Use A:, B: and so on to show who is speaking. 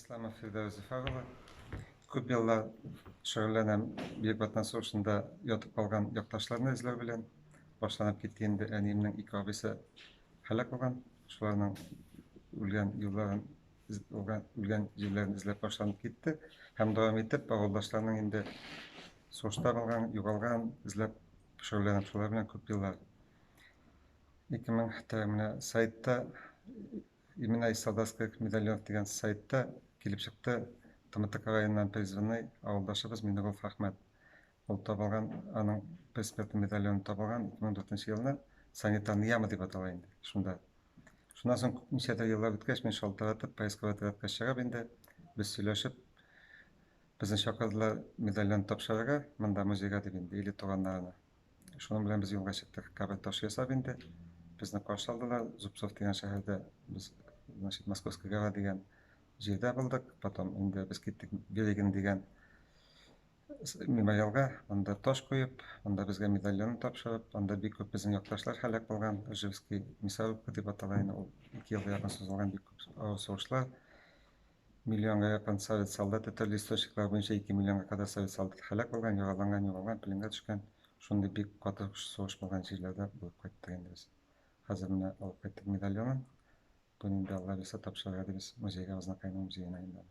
A: Исламов Фирдәүс Зөфәр улы. Күп еллар шөгыльләнәм Бөек Ватан сугышында ятып калган якташларны эзләү белән. Башланып китте инде, әниемнең ике абыйсы һәлак булган. Шуларның үлгән юлларын, үлгән җирләрен эзләп башланып китте. Һәм дәвам итеп, авылдашларның инде сугышта булган, югалган, эзләп шөгыльләнәм шулар белән күп еллар. 2000 тә менә сайтта Имена из солдатских медальонов дигән сайтта килеп чыкты ТМТК районыннан призванный авылдашыбыз Минегол Әхмәт. Ул табылган, аның предсмертный медальоны табылган 2004 елны санитарный яма дип атала инде шунда. Шуннан соң ничәдер еллар үткәч, мин шалтыратып, поисковый отрядка чыгып инде, без сөйләшеп, безне чакырдылар медальон тапшырырга, монда музейга дип инде, или туганнарына. Шуның белән без юлга чыктык. Кабер ташы ясап инде. Безне каршы алдылар. Зубцов дигән шәһәрдә без, значит, Московская гора дигән җирдә булдык. Потом инде без киттек Берегин дигән мемориалга. Анда таш куеп, анда безгә медальон тапшырып, анда бик күп безнең якташлар һәлак булган. Ржевский мясорубка дип атала инде ул. 2 елга якын сузылган бик күп авыр сугышлар. Миллионга якын совет солдаты, төрле источниклар буенча 2 миллионга кадәр совет солдаты һәлак булган, яраланган, югалган, пленга төшкән. Шундый бик каты сугыш булган җирләрдә булып кайттык инде без. Хәзер менә алып кайттык медальонын. Буны инде Алла бирсә тапшырырга дибез музейга, Азнакайның музеена инде.